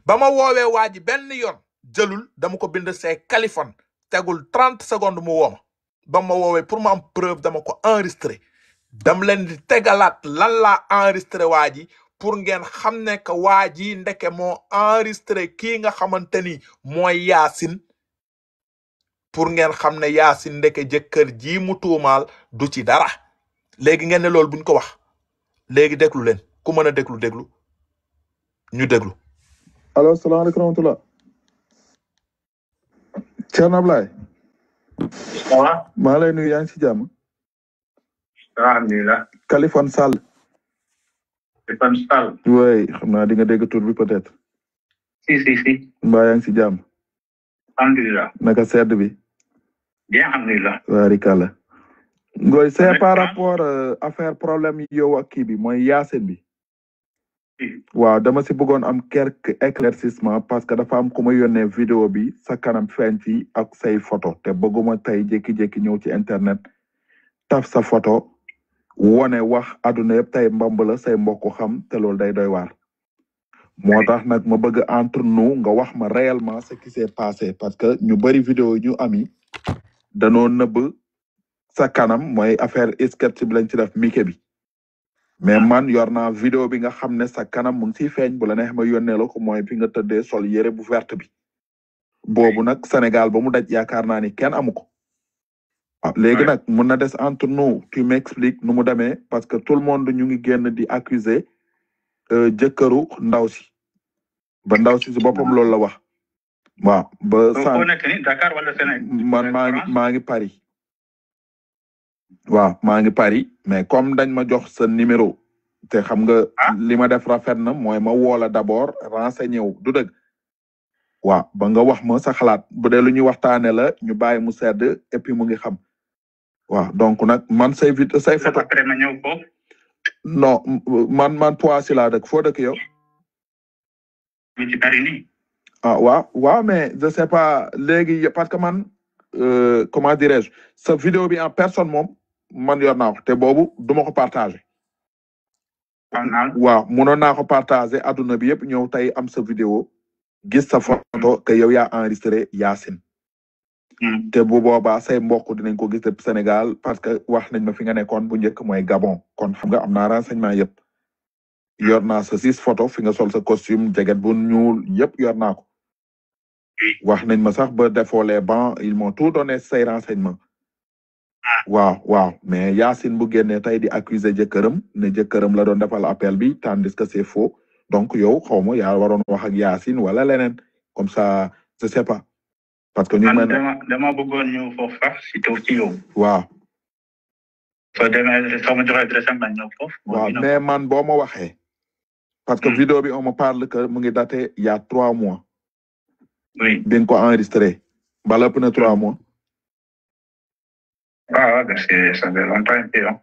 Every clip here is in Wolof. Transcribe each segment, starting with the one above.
ba ma woowee waa ji benn yoon jëlul dama ko bind c'est Kaliphone tegul 30 secondes mu wooma ba ma woowee pour ma am preuve dama ko enregistré dam leen di tegalaat lan laa enregistré waa ji pour ngeen xam ne que waa ji ndeke moo enregistré kii nga xamante ni mooy Yacine pour ngeen xam ne Yacine ndeke jëkkër ji mu tuumaal du ci dara léegi ngeen ne loolu buñ ko wax léegi déglu leen ku mën a déglu ñu déglu. allo salaamaaleykum wa rahmatulah. Thierno Ablaye. waaw. maa lay nuyu yaa ngi ci jàmm. alhamdulilah. Kaliphone Sall. Kaliphone Sall. oui xam naa di nga dégg tur bi peut-être. si. mbaa yaa ngi ci jàmm. alhamdulilah. naka sedd bi. bien alhamdulilah. waarikàlla. ngoy c'est par rapport affaire problème yi yow ak kii bi mooy Yacine bi. waaw dama si bëggoon am quelques éclaircissement parce que dafa am ku ma yónnee vidéo bi sa kanam feeñ ci ak say photo te bëgguma tey jékki-jékki ñëw ci internet taf sa photo wone wax àdduna yëpp tey mbamb la say mbokk xam te loolu day doy waar moo tax nag ma bëgg entre nous nga wax ma réellement ce qui s'est passé parce que ñu bëri vidéo ñu ami danoo nëbb sa kanam mooy affaire sketch bi lañ ci def mike bi mais man yor naa vidéo bi nga xam ne sa kanam mu ngi siy feeñ bu la neex ma yónnee la ko mooy fi nga tëddee sol yére bu verte bi boobu nag Sénégal ba mu daj yaakaar naa ni kenn amu ko waaw léegi nag mun na des entre nous tu m'expliques nu mu demee parce que tout le monde ñu ngi génn di accuser jëkkëru ndaw si ba ndaw si boppam loolu la wax waaw ba foo nekk ni Dakar wala Sénégal man maa ngi Paris waaw maa ngi Paris mais comme dañ ma jox sa numéro te xam nga li ma def rafet na mooy ma woola d'abord renseigné wu du dëgg waaw ba nga wax ma sa xalaat bu dee lu ñuy waxtaane la ñu bàyyi mu sedd et puis mu ngi xam waaw donc nag man say photo ma ñëw foofu non man Poissy laa dëkk foo dëkk yow ci Paris nii waaw mais je sais pas léegi parce que man comment dirais-je sa vidéo bi en personne moom man yor naa ko te boobu duma ko partagé waaw munoon naa ko partagé adduna bi yëpp ñëw tey am sa vidéo gis sa photo que yow yaa enregistré Yacine te bu boobaa say mbokk dinañ ko gis Sénégal parce que wax nañ ma fi nga nekkoon bu njëkk mooy Gabon kon xam nga am naa renseignement yëpp yor naa sa 6 photo fi nga sol sa costume jaget bu ñuul yëpp yor naa ko wax nañ ma sax ba defoo les bancs ils m'ont tout donné say renseignements waaw mais Yacine bu génnee tey di accuser jëkkëram ne jëkkëram la doon defal appel bi tandis que c'est faux donc yow xaw ma yaa waroon wax ak Yacine wala leneen comme ça je sais pas parce que ñu dama bëggoon ñëw foofu sax si taw ci yow waaw soo demee soo ma joxee adresse am na ñëw foofu waaw mais man boo ma waxee parce que vidéo bi on me parle que mu ngi daté il y a 3 mois oui bi nga ko enregistré bala ëpp na 3 mois parce que ça fait longtemps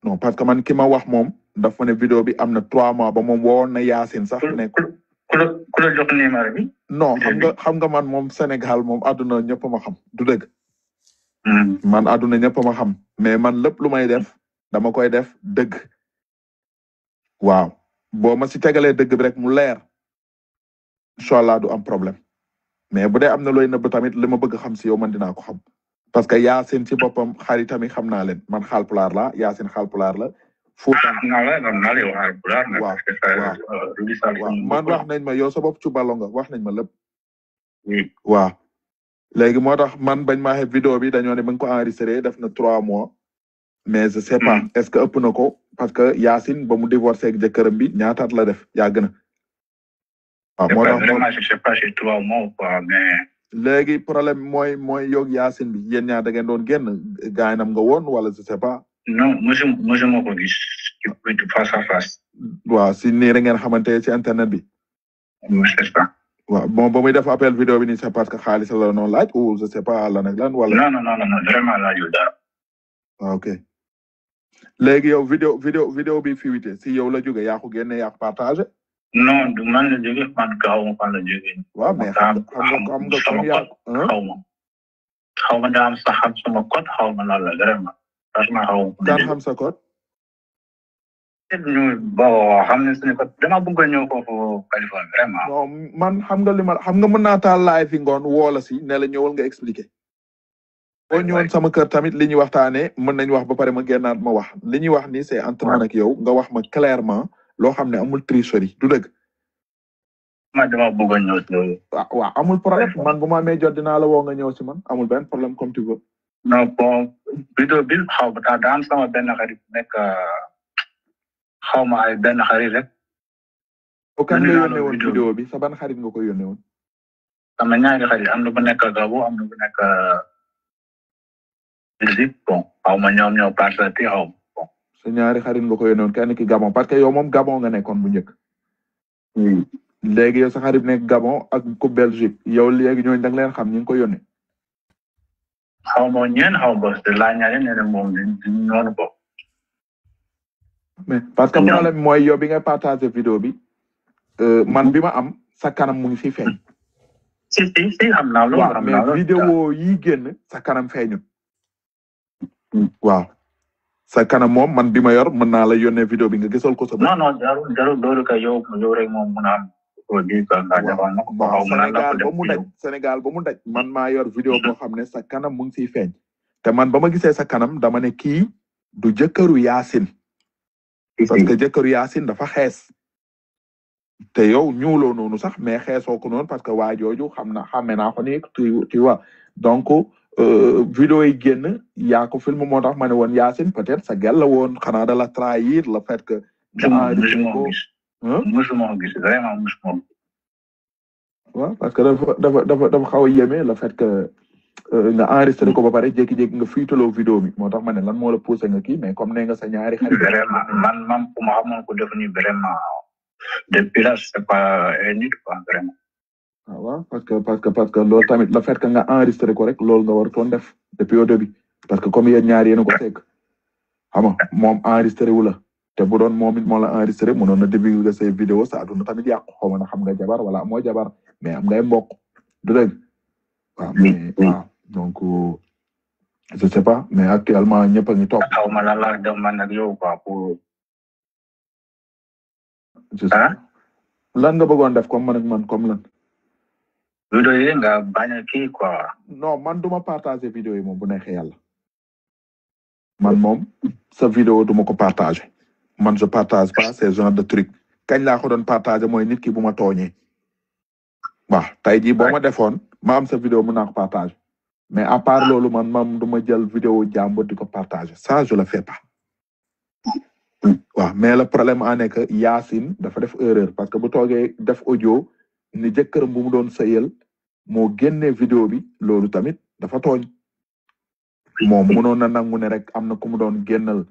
non parce que man ki ma wax moom dafa ne vidéo bi am na 3 mois ba moom woon na Yacine sax ne ku la jox numéro bi non xam nga man moom Sénégal moom àdduna ñëpp ma xam du dëgg man àdduna ñëpp ma xam mais man lépp lu may def dama koy def dëgg waaw boo ma si tegalee dëgg bi rek mu leer inchallah du am problème mais bu dee am na looy nëbb tamit li ma bëgg xam si yow man dinaa ko xam parce que Yacine ci boppam xaritami xam naa leen man Haalpulaar la Yacine Haalpulaar la Fuuta waaw man wax nañ ma yow sa bopp ci balo nga wax nañ ma lépp waaw léegi moo tax man bañ maa xee vidéo bi dañoo ne ba nga ko enregistré def na 3 mois mais je sais pas est-ce que ëpp na ko parce que Yacine ba mu divorcé ak jëkkëram bi ñaataat la def yàgg na waaw moo tax vraiment je sais pas c'est 3 mois quoi mais léegi problème mooy yow Yacine bi yéen ñaar da ngeen doon génn gaynam nga woon wala je sais pas non mosuma ko gis face à face waaw si nii rek ngeen xamante ci internet bi c'est ça waaw bon ba muy def appel vidéo bi nii c'est parce que xaalis la noonu laaj ou je sais pas lan ak lan wala non vraiment laajul dara ok léegi yow vidéo bi fuité si yow la jóge yaa ko génne yaa ko partagé non du man la jóge man xaw ma fan la jóge waaw mais xam nga comme yaa xaw ma daa am sax xam sama code xaw ma lan la vraiment franchement xaw ma kan xam sa code ñu bon xam ne suñu ko dama bëgg a ñëw foofu Californie vraiment. non man xam nga li ma xam nga mën naa taal live fi ngoon woo la si ne la ñëwal nga expliquer. boo ñëwoon sama kër tamit li ñuy waxtaanee mën nañu wax ba pare ma génnaat ma wax li ñuy wax ni c'est entre man ak yow nga wax ma clairement loo xam ne amul tricherie du dëgg. man dama bëgg a ñëw si loolu. waaw amul problème man bu ma amee jot dinaa la woo nga ñëw si man amul benn problème comme tu veux. non bon vidéo bi xaw ma daan sama benn xarit nekk xaw ma ay benn xarit rek. kan nga yónnee woon vidéo bi sa ban xarit nga ko yónnee woon. sama ñaari xarit am na bu nekk Gabon am na bu nekk Belgique bon xaw ma ñoom ñoo partagé xaw ma bon. sa ñaari xarit nga ko yónnee woon kenn ki Gabon parce que yow moom Gabon nga nekkoon bu njëkk. léegi yow sa xarit nekk Gabon ak ku Belgique yow léegi ñooñu da nga leen xam ñu ngi ko yónnee. xaw ma ñeen xaw ma laa ñaare nee na moom noonu bo. mais parce que problème mooy yow bi ngay partagé vidéo bi man bi ma am sa kanam mu ngi fi feeñ. si xam naa loolu. waaw mais vidéo yi génn sa kanam feeñu. waaw sa kanam moom man bi ma yor mën naa la yónnee vidéo bi nga gisal ko sa bopp. non jarul loolu kay yow rek moom mun a am. Sénégal ba mu daj man maa yor vidéo boo xam ne sa kanam mu ngi siy feeñ te man ba ma gisee sa kanam dama ne kii du jëkkëru Yacine parce que jëkkëru Yacine dafa xees te yow ñuuloo noonu sax mais xeesoo ko noonu parce que waa jooju xame naa ko ni tu vois donc vidéo yi génn yaa ko film moo tax ma ne woon Yacine peut-être sa gel la woon xanaa da la trahir le fait que musuma gis vraiment musuma. waaw parce que dafa xaw a yéeme le fait que nga enregistré ko ba pare jékki-jékki nga fiitaloo vidéo bi moo tax ma ne lan moo la poussé nga kii mais comme ne nga sa ñaari xarit. vraiment man ku ma xamoon ko def ni vraiment depuis là c'est pas nit quoi vraiment. waaw parce que loolu tamit le fait que nga enregistré ko rek loolu nga war toon def depuis au début parce que comme yéen ñaar yéen a ko segg xam nga moom enregistré wu la. te bu doon moom it moo la enregistré mënoon na début nga say vidéo sa aduna tamit yàqu xaw ma na xam nga jabar wala amoo jabar mais am ngay mbokk du dëgg waaw mais waaw donc je sais pas mais actuellement ñëpp a ngi topp. xaw ma lan laa dem man ak yow quoi pour. je sais pas lan nga bëggoon def comme man ak man comme lan. vidéo yi nga bañ a kii quoi. non man duma partager vidéo yi moom bu neexee yàlla man moom sa vidéo duma ko partager. man je partage pas ces genre de trucs kañ laa ko doon partager mooy nit ki bu ma tooñee waaw tey jii boo ma defoon ma am sa vidéo mën naa ko partager mais à part loolu man du ma jël vidéo jàmbur di ko partager ça je le fais pas waaw mais le problème en est que Yacine dafa def erreur parce que bu toogee def audio ni jëkkëram bu mu doon sëyal moo génnee vidéo bi loolu tamit dafa tooñ moom mënoon na nangu ne rek am na ku mu doon génnal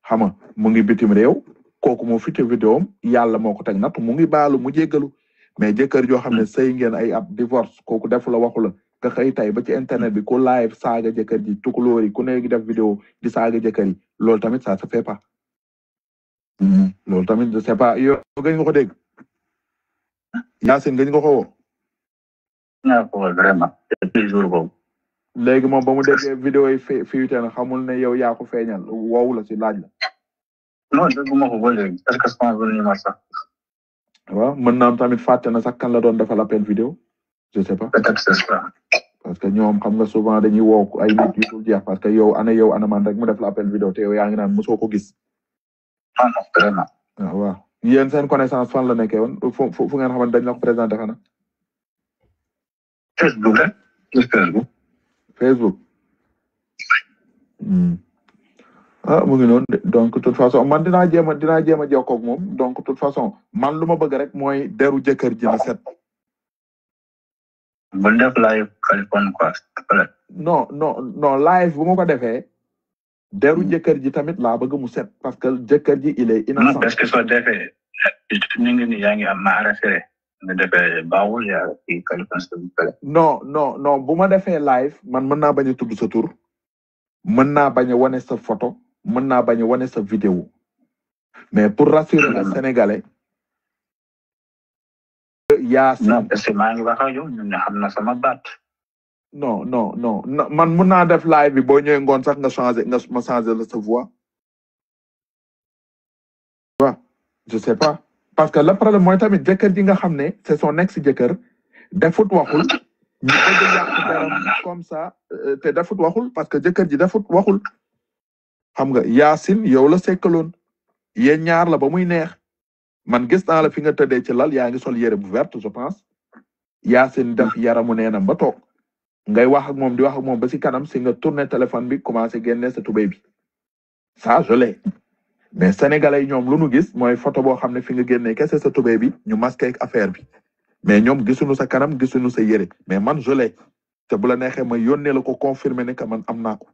xama mu ngi bitim réew kooku moo fite vidéo am yàlla moo ko teg natt mu ngi baalu mu jéggalu mais jëkkër joo xam ne sëy ngeen ay at divorce kooku defu la waxu la nga xëy tay ba ci internet bi ku live saaga jëkkër ji tukulóor yi ku nekk def vidéo di saaga jëkkër yi loolu tamit ça se fait pas loolu tamit je sais pas yow gëj nga ko dégg Yacine gëj nga ko woo naa ko vraiment depuis jour boobu. léegi moom ba mu déggee vidéo yi fiite na xamul ne yow yaa ko feeñal woowu la si laaj la. non dégguma ko ba léegi est-ce que sama venu ma sax. waaw mën naa am tamit fàtte na sax kan la doon defal appel vidéo je sais pas. peut-être c'est ça. parce que ñoom xam nga souvent dañuy woo ay nit yu dul jeex parce que yow ana man rek mu def la appel vidéo te yow yaa ngi naan mosoo ko gis. non non vraiment. waaw yéen seen connaissance fan la nekkee woon fu ngeen xamante dañ la ko présenté xanaa. Facebook rek Facebook. Facebook. mu ngi noonu donc de toute façon man dinaa jéem a jokkoo ak moom donc de toute façon man lu ma bëgg rek mooy deru jëkkër ji na set. bu def live Californie quoi. non live bu ma ko defee deru jëkkër ji tamit laa bëgg mu set parce que jëkkër ji il est innocent. non parce que soo defee ni ngi ni yaa ngi am ma arrêté nga defee baawul yaa ci Californie. non bu ma defee live man mën naa bañ a tudd sa tur mën naa bañ a wane sa photo mën naa bañ a wane sa vidéo mais pour rassurer les Sénégalais. Yacine non parce que maa ngi wax ak yow ñu ne xam na sama baat. non man mën naa def live bi boo ñëwee ngoon sax nga ma changer la sa voix. waaw je sais pas parce que le problème mooy tamit jëkkër ji nga xam ne c'est son ex jëkkër defut waxul ñu bëgg yàq deram comme ça te defut waxul parce que jëkkër ji defut waxul xam nga Yacine yow la sekkaloon yéen ñaar la ba muy neex man gis naa la fi nga tëddee ci lal yaa ngi sol yére bu verte je pense Yacine def yaramu neenam ba toog ngay wax ak moom di wax ak moom ba si kanam si nga tourné téléphone bi commencé génne sa tubéy bi ça je l'ai mais sénégalais yi ñoom lu nu gis mooy photo boo xam ne fi nga génnee kese sa tubéy bi ñu masqué ak affaire bi mais ñoom gisuñu sa kanam gisuñu sa yére mais man je l'ai te bu la neexee ma yónnee la ko confirmer ne que man am naa ko.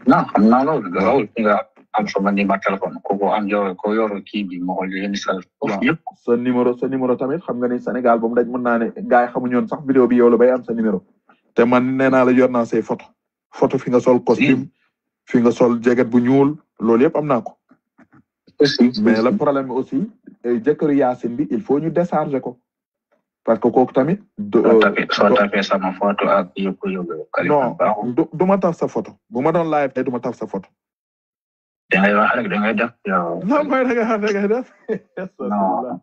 non xam naa loolu loolu nga am sama numéro téléphone ko am ko yor kii bi ma xool yéen sal yëpp sa numéro tamit xam nga ni Sénégal ba mu daj mën naa ne gars yi xamuñu woon sax vidéo bi yow la bay am sa numéro te man nee naa la yor naa say photo fi nga sol costume fi nga sol jeget bu ñuul loolu yëpp am naa ko mais le problème aussi jëkkëru Yacine bi il faut ñu décharger ko parce que kooku tamit soo tapé sama photo ak yëpp non du ma taf sa photo bu ma doon live du ma taf sa photo da ngay wax rek da ngay def yow non mooy da ngay def non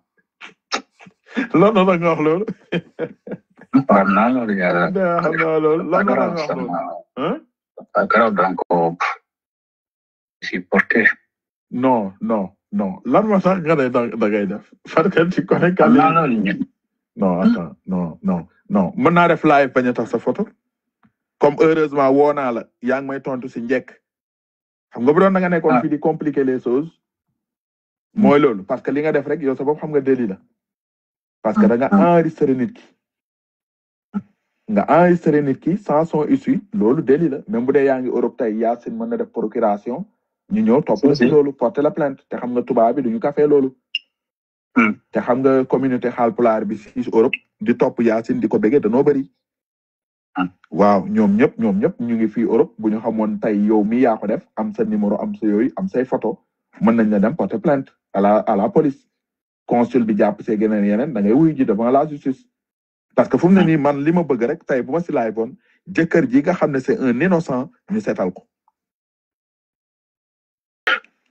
loolu la nga wax loolu xam naa loolu yàlla xam naa loolu lan la nga wax loolu garaaw donc supporter non lan moo tax nga ne da ngay def parce que tu connais xam naa loolu ñun non attends non mën naa def live bañ a tax sa photo comme heureusement woo naa la yaa ngi may tontu si njëkk xam nga bu doon da nga nekkoon fii di compliquer les choses mooy loolu parce que li nga def rek yow sa bopp xam nga délit la parce que da nga enregistré nit ki sans son issue loolu délit la même bu dee yaa ngi Europe tey Yacine mën na def procuration ñu ñëw topp la si loolu porter la plainte te xam nga tubaab bi duñu café loolu te xam nga communauté Haalpulaar bi si Europe di topp Yacine di ko bëggee danoo bëri waaw ñoom ñëpp ñu ngi fii Europe bu ñu xamoon tey yow mi yaa ko def am sa numéro am sa yooyu am say photo mën nañ la dem porter plainte à la police consul bi jàpp see geneen yeneen da ngay wuyu ji devant la justice parce que fu mu ne nii man li ma bëgg rek tey bu ma si laay boon jëkkër ji nga xam ne c'est un innocent ñu seetal ko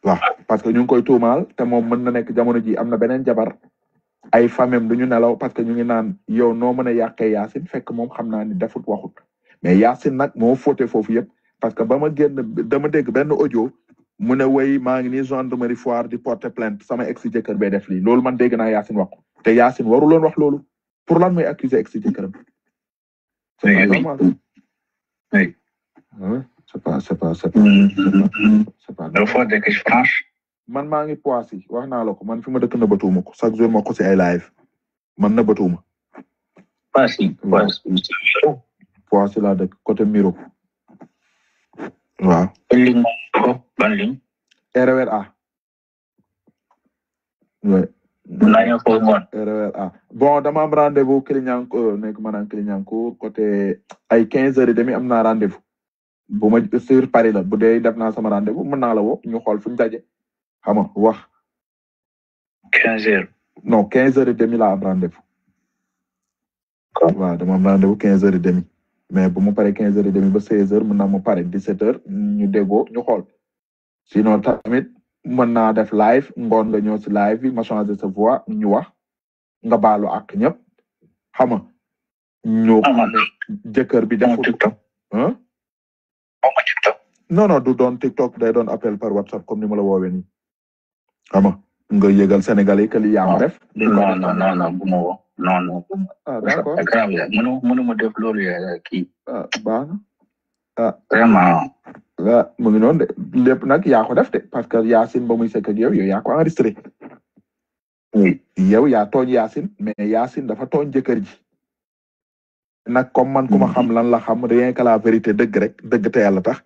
waaw parce que ñu ngi koy tuumaal te moom mën na nekk jamono ji am na beneen jabar ay famem du ñu nelaw parce que ñu ngi naan yow noo mën a yàqee Yacine fekk moom xam naa ni defut waxut mais Yacine nag moo fóote foofu yëpp parce que ba ma génn dama dégg benn audio mu ne way maa ngi nii gendarmerie Foire di porter plainte sama ex jëkkër bay def lii loolu man dégg naa Yacine wax ko te Yacine waruloon wax loolu pour lan mooy accuser ex jëkkëram c'est pas normal c'est pas man maa ngi Poissy wax naa la ko man fi ma dëkk nëbbatuuma ko chaque jour ma ko si ay live man nëbbatuuma Poissy laa dëkk côté Miro waaw ban ligne RER A oui RER A bon dama am rendez-vous Clignancourt nekk maanaam Clignancourt côté ay 15h30 am naa rendez-vous bu ma sur Paris la bu dee def naa sama rendez-vous mën naa la woo ñu xool fu ñu daje xam nga wax 15h non 15h30 laa am rendez-vous waaw dama am rendez-vous 15h30 mais bu mu paree 15h30 ba 16h mën naa ma pare 17h ñu déggoo ñu xool sinon tamit mën naa def live ngoon nga ñëw si live bi ma changer sa voix ñu wax nga baalu ak ñëpp xam nga ñu xam ne jëkkër bi defut non du doon TikTok day doon appel par WhatsApp comme ni ma la woowee nii xam nga yëgal Sénégalais que li yaa ma def. non bu ma woo non. d'accord mënu ma def loolu kii. baax na vraiment. mu ngi noonu de lépp nag yaa ko def de parce que Yacine ba muy sekk ak yow yaa ko enregistré. yow yaa tooñ Yacine mais Yacine dafa tooñ jëkkër ji. nag comme man ku ma xam lan la xam rien que la vérité dëgg rek dëgg te yàlla tax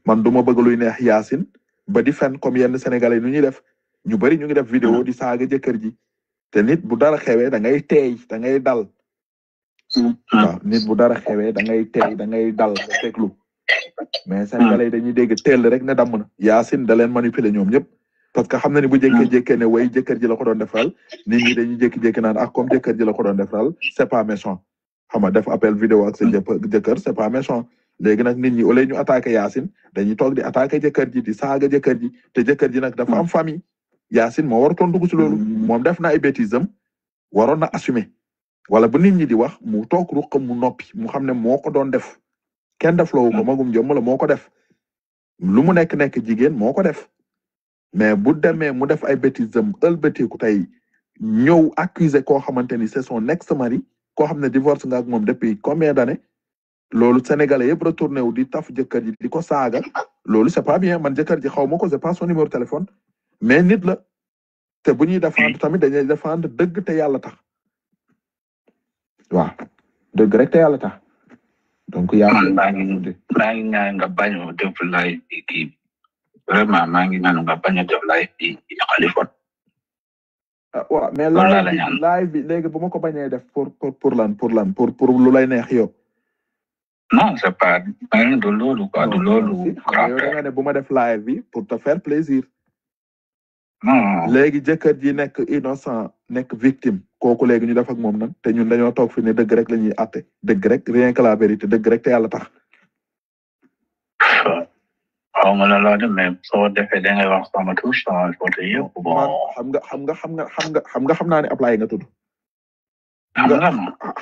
man du ma bëgg luy neex Yacine ba di fen comme yenn sénégalais nu ñuy def ñu bari ñu ngi def vidéo di saaga jëkkër ji te nit bu dara xewee da ngay teey da ngay dal waaw nit bu dara xewee da ngay teey da ngay dal nga déglu mais sénégalais dañuy dégg teel rek ne damm na Yacine da leen manipuler ñoom ñëpp parce que xam na ni bu jékkee-jékkee ne way jëkkër ji la ko doon defal nit ñi dañuy jékki-jékki naan ak comme jëkkër ji la ko doon defal c'est pas méchant xam nga def appel vidéo ak sa jëkkër c'est pas méchant léegi nag nit ñi au lieu ñu attaqué Yacine dañuy toog di attaqué jëkkër ji di saaga jëkkër ji te jëkkër ji nag dafa am famille Yacine moo warutoon dugg si loolu moom def na ay bêtises am waroon na assumer wala bu nit ñi di wax mu toog ruqam mu noppi mu xam ne moo ko doon def kenn def loowu ko magum jëmm la moo ko def lu mu nekk jigéen moo ko def mais bu demee mu def ay bêtises am ëlbateeku tey ñëw accuser koo xamante ni c'est son ex-mari koo xam ne divorce nga ak moom depuis combien d'années loolu sénégalais yëpp retourné wu di taf jëkkër ji di ko saaga loolu c'est pas bien man jëkkër ji xaw ma ko c'est pas son numéro de téléphone mais nit la te bu ñuy défendre tamit dañuy défendre dëgg te yàlla tax waaw dëgg rek te yàlla tax donc man maa ngi ñaan nga bañ a def live bi kii vraiment maa ngi ñaan nga bañ a def live bi Khalifa. waaw mais live bi léegi bu ma ko bañee def pour lan pour lu lay neex yow. non c'est pas de loolu quoi de loolu. yow da nga ne bu ma def live bi pour te faire plaisir. non léegi jëkkër ji nekk innocent nekk victime kooku léegi ñu def ak moom nag te ñun dañoo toog fi ne dëgg rek la ñuy àtte dëgg rek rien que la vérité dëgg rek te yàlla tax. xaw ma la loo dem mais soo defee da ngay wax sama touche sama photo yëpp bon. xam naa ne Ablaye nga tudd.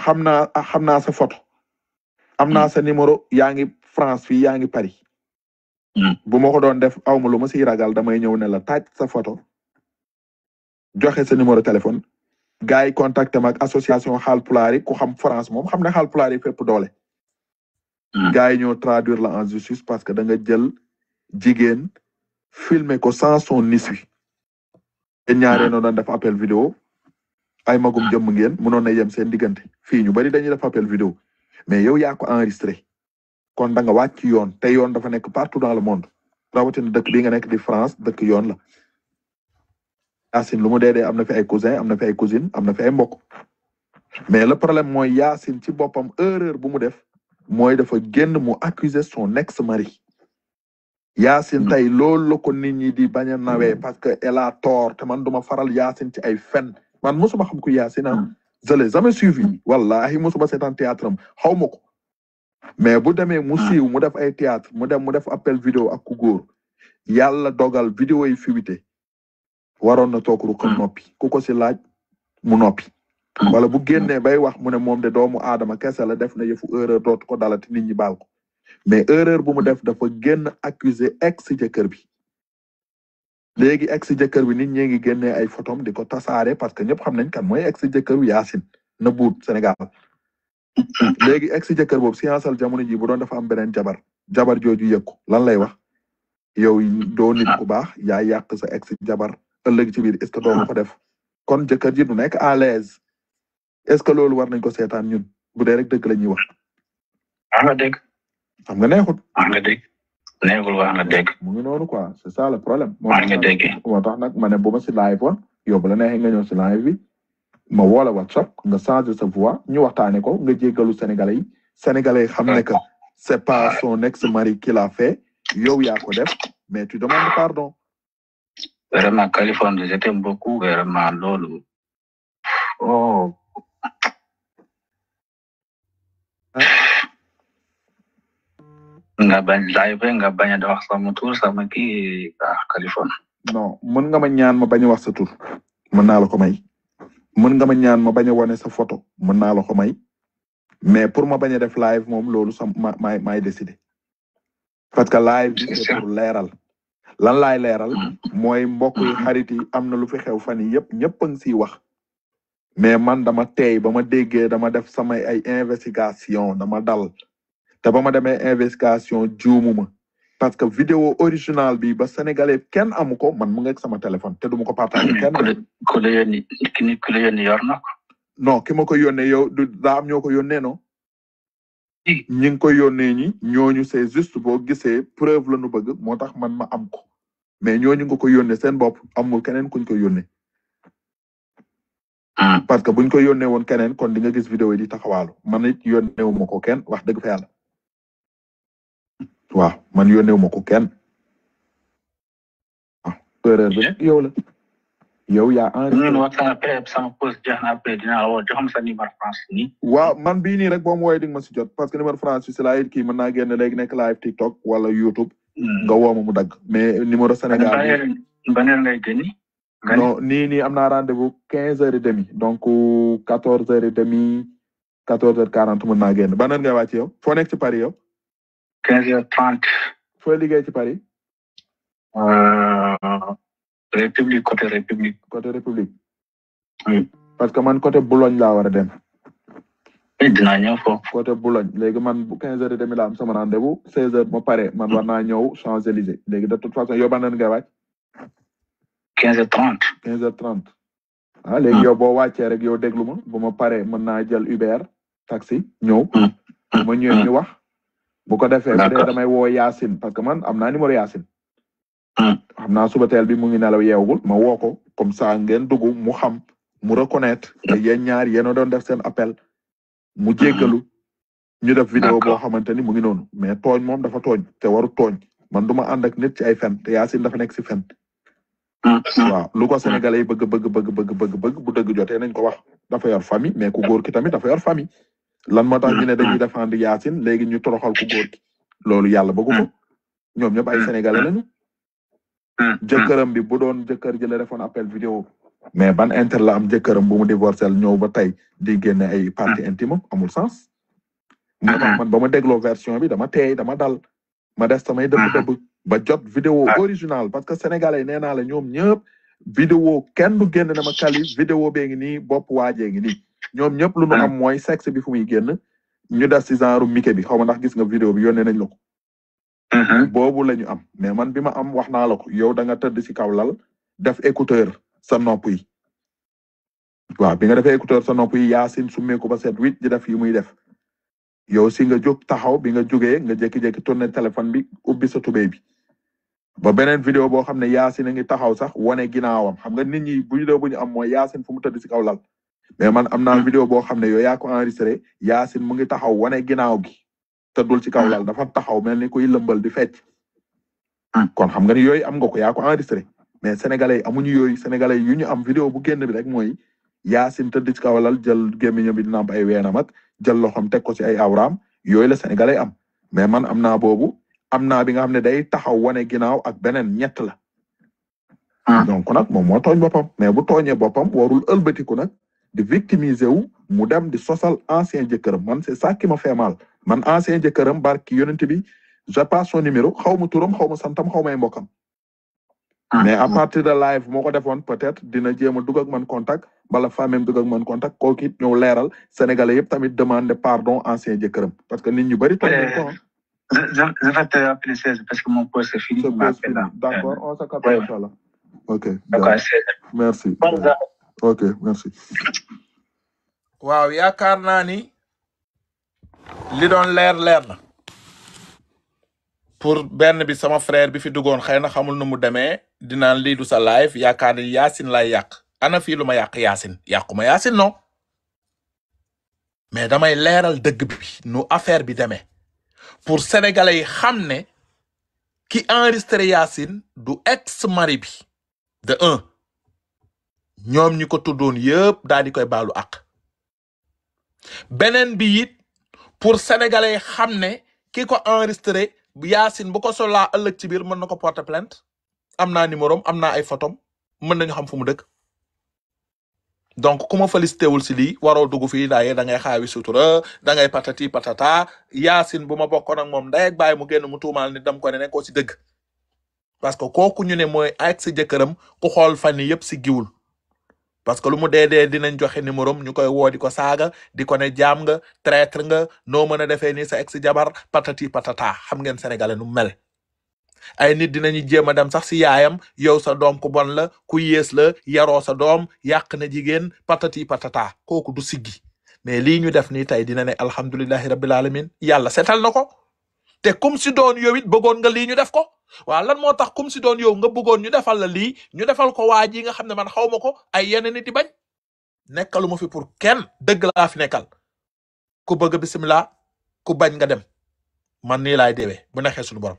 xam naa sa photo. am naa sa numéro yaa ngi France fii yaa ngi Paris. bu ma ko doon def aw ma lu ma siy ragal damay ñëw ne la taaj sa photo. joxe sa numéro téléphone. gars yi contacté ma ak association Haalpulaar yi ku xam France moom xam ne Haalpulaar yi fépp doole. gars yi ñoo traduire la en justice parce que da nga jël jigéen filmer ko sans son issue. yéen ñaaree noo doon def appel vidéo ay magum jëmm ngeen mënoon na yem seen diggante fii ñu bari dañuy def appel vidéo mais yow yaa ko enregistré kon da nga wàcc yoon te yoon dafa nekk partout dans le monde rawatina dëkk bi nga nekk di France dëkk yoon la. Yacine lu mu dee am na fi ay cousin am na fi ay cousine am na fi ay mbokk mais le problème mooy Yacine ci boppam erreur bu mu def mooy dafa génn mu accuser son ex-mari. Yacine tey loolu la ko nit ñi di bañ a nawee parce que elle a tort te man duma faral Yacine ci ay fen man mosuma xam ko Yacine je l'ai jamais suivi wallahi mosuma seetaan théâtre am xaw ma ko mais bu demee mu siiw mu def ay théâtre mu def appel vidéo ak ku góor yàlla dogal vidéo yi fuité waroon na toog ruqam noppi ku ko si laaj mu noppi wala bu génnee bay wax mu ne moom de doomu aadama kese la def na yëfu erreur dootu ko dalati nit ñi baal ko mais erreur bu mu def dafa génn accuser ex jëkkër bi léegi ex jëkkër bi nit ñi ngi génnee ay photom di ko tasaare parce que ñëpp xam nañ kan mooy ex jëkkëru Yacine na buut Sénégal léegi ex jëkkër boobu scienceal jamono ji bu doon dafa am beneen jabar jooju yëkku lan lay wax yow doo nit ku baax yaa yàq sa ex jabar ëllëg ci biir est-ce que doo ko def kon jëkkër ji du nekk à l'aise est-ce que loolu war nañ ko seetaan ñun bu dee rek dëgg la ñuy wax. wax nga dëgg. xam nga neexut. wax nga dëgg. neexul wax nga dëgg. mu ngi noonu quoi c'est ça le problème. wax nga dëgg. moo tax nag ma ne bu ma si live woon yow bu la neexee nga ñëw si live bi ma woo la WhatsApp nga changer sa voix ñu waxtaane ko nga jéggalu sénégalais yi sénégalais yi xam ne que c'est pas son ex-mari qui l'a fait yow yaa ko def mais tu demandes pardon. Vraiment, Californie, je t'aime beaucoup, vraiment, loolu. Oh. nga bañ live nga bañ a wax sama tur sama kii Californie. non mën nga ma ñaan ma bañ a wax sa tur mën naa la ko may mën nga ma ñaan ma bañ a wane sa photo mën naa la ko may mais pour ma bañ a def live moom loolu sam maay décider parce que live bi c'est pour leeral. lan laay leeral mooy mbokk yi xarit yi am na lu fi xew fan yi yëpp ñëpp a ngi siy wax mais man dama teey ba ma déggee dama def samay ay investigation dama dal te ba ma demee investigation juumuma parce que vidéo original bi ba sénégalais kenn amu ko man mu ngi ak sama téléphone te duma ko partager kenn. ku la yónni yor na ko. non ki ma ko yónnee yow du daa am ñoo ko yónnee non. ñi ngi koy yónnee ñi ñooñu c'est juste boo gisee preuve la nu bëgg moo tax man ma am ko mais ñooñu nga ko yónnee seen bopp amul keneen kuñ ko yónnee parce que buñ ko yónnee woon keneen kon di nga gis vidéo yi di taxawaalu man it yónneewu ma ko kenn wax dëgg fa yàlla waaw man yónneewu ma ko kenn waaw erreur bi nag yow la yow yaa waaw man bii nii rek boo ma woowee di nga ma si jot parce que numéro France bi si laa it kii mën naa génn léegi nekk live TikTok wala YouTube nga woo ma mu dagg mais numéro Sénégal ban heure ngay génni non nii am naa rendez-vous 15h30 donc 14h30 14h40 mën naa génn ban heure ngay wàcc yow foo nekk ci Paris yow. 15h30. foo liggéey ci Paris. République côté République. côté République. Oui. parce que man côté Boulogne laa war a dem. dinaa ñëw foofu. côté Boulogne léegi man bu 15h30 la am sama rendez-vous 16h ma pare man war naa ñëw Champs-Élysées léegi de toute façon yow ban heure ngay wàcc. 15h30. 15h30. ah léegi yow boo wàccee rek yow déglu ma bu ma paree mën naa jël Uber taxi ñëw. bu ma ñëwee ñu wax. bu ko defee bu dee damay woo Yacine parce que man am naa numéro Yacine. xam naa suba teel bi mu ngi nelaw yeewugul ma woo ko comme ça ngeen dugg mu xam mu reconnaître te yéen ñaar yéen a doon def seen appel. mu jéggalu ñu def vidéo boo xamante ni mu ngi noonu mais tooñ moom dafa tooñ te waru tooñ man du ma ànd ak nit ci ay fen te Yacine dafa nekk si fen. waaw lu ko sénégalais yi bëgg bu dëgg jotee nañ ko wax dafa yor famille mais ku góor ki tamit dafa yor famille lan moo tax ñu ne dañuy défendre Yacine léegi ñu toroxal ku góor ki loolu yàlla bëggu ko ñoom ñëpp ay sénégalais lañu. jëkkëram bi bu doon jëkkër ji la defoon appel vidéo mais ban intérêt la am jëkkëram bu mu divorcel ñëw ba tey di génne ay partie intime amul sens. moo tax man ba ma dégloo version bi dama teey dama dal ma des samay dëbb ba jot vidéo original parce que sénégalais nee naa la ñoom ñëpp vidéo kenn du génn na ma kali vidéo bee ngi nii bopp waajee ngi nii ñoom ñëpp lu nu am mooy sexe bi fu muy génn ñu des ci genre Mickey bi xaw ma ndax gis nga vidéo bi yónnee nañ la ko. boobu la ñu am mais man bi ma am wax naa la ko yow da nga tëdd ci kaw lal def écouteur sa nopp yi. waaw bi nga defee écouteur sa nopp yi Yacine summeeku ba set wit di def yi muy def yow si nga jóg taxaw bi nga jógee nga jékki-jékki tourné téléphone bi ubbi sa tubéy bi ba beneen vidéo boo xam ne Yacine a ngi taxaw sax wane ginnaawam xam nga nit ñi bu vidéo bu ñu am mooy Yacine fu mu tëdd si kaw lal mais man am naa vidéo boo xam ne yow yaa ko enregistré Yacine mu ngi taxaw wane ginnaaw gi tëddul ci kaw lal dafa taxaw mel ni kuy lëmbal di fecc kon xam nga ni yooyu am nga ko yaa ko enregistré mais sénégalais yi amuñu yooyu sénégalais yu ñu am vidéo bu génn bi rek mooy Yacine tëdd ci kaw lal jël gémmiñam bi di namp ay weenam ak jël loxoom teg ko ci ay awraam yooyu la sénégalais am mais man am naa boobu am naa bi nga xam ne day taxaw wane ginnaaw ak beneen ñett la. donc nag moom moo tooñ boppam mais bu tooñee boppam warul ëlbatiku nag di victimiser wu mu dem di sosal ancien jëkkëram man c'est ça qui m'a fait mal man ancien jëkkëram barki yonent bi j'ai pas son numéro xaw ma turam xaw ma santam xaw may mbokkam. mais à partir de live moo ko defoon peut-être dina jéem a dugg ak man contact bala famille dugg ak man contact kooku it ñëw leeral sénégalais yëpp tamit demande pardon ancien jëkkëram parce que nit ñu bëri tooñ nañ ko. Je vais te appeler 16 parce que mon poste est fini. D'accord, on se capte inchallah. Ok. D'accord, merci. Ok, merci. waaw yaakaar naa ni li doon leer na pour benn bi sama frère bi fi duggoon xëy na xamul nu mu demee dinaan lii du sa live yaakaar ni Yacine lay yàq ana fii lu ma yàq Yacine yàquma Yacine non mais damay leeral dëgg bi nu affaire bi demee pour sénégalais yi xam ne ki enregistré Yacine du ex mari bi de un ñoom ñi ko tuddoon yëpp daal di koy baalu àq beneen bi it pour sénégalais yi xam ne ki ko enregistré Yacine bu ko solaa ëllëg ci biir mën na ko porter plainte am naa numéro am naa ay photom mën nañu xam fu mu dëkk donc ku ma félicité wul si lii waroo dugg fii daaye da ngay xaawi sutura da ngay patati patata Yacine bu ma bokkoon ak moom ndey ak baay mu génn mu tuumaal nit dam ko ne nekkoo si dëgg parce que kooku ñu ne mooy ak si jëkkëram ku xool fan yi yëpp si giwul parce que lu mu dee dinañ joxe numéro ñu koy woo di ko saaga di ko ne jaam nga traître nga noo mën a defee nii sa ex jabar patati patata xam ngeen sénégalais nu mel ay nit dinañu jéem a dem sax si yaayam yow sa doom ku bon la ku yées la yaroo sa doom yàq na jigéen patati patata kooku du siggi mais lii ñu def nii tey dina ne alhamdulillahi rabbil alamin yàlla setal na ko te kum si doon yow it bëggoon nga lii ñu def ko waaw lan moo tax kum si doon yow nga bëggoon ñu defal la lii ñu defal ko waa ji nga xam ne man xaw ma ko ay yeneen nit di bañ nekkalu ma fi pour kenn dëgg laa fi nekkal ku bëgg bismillah ku bañ nga dem man nii laay deewee bu neexee suñu borom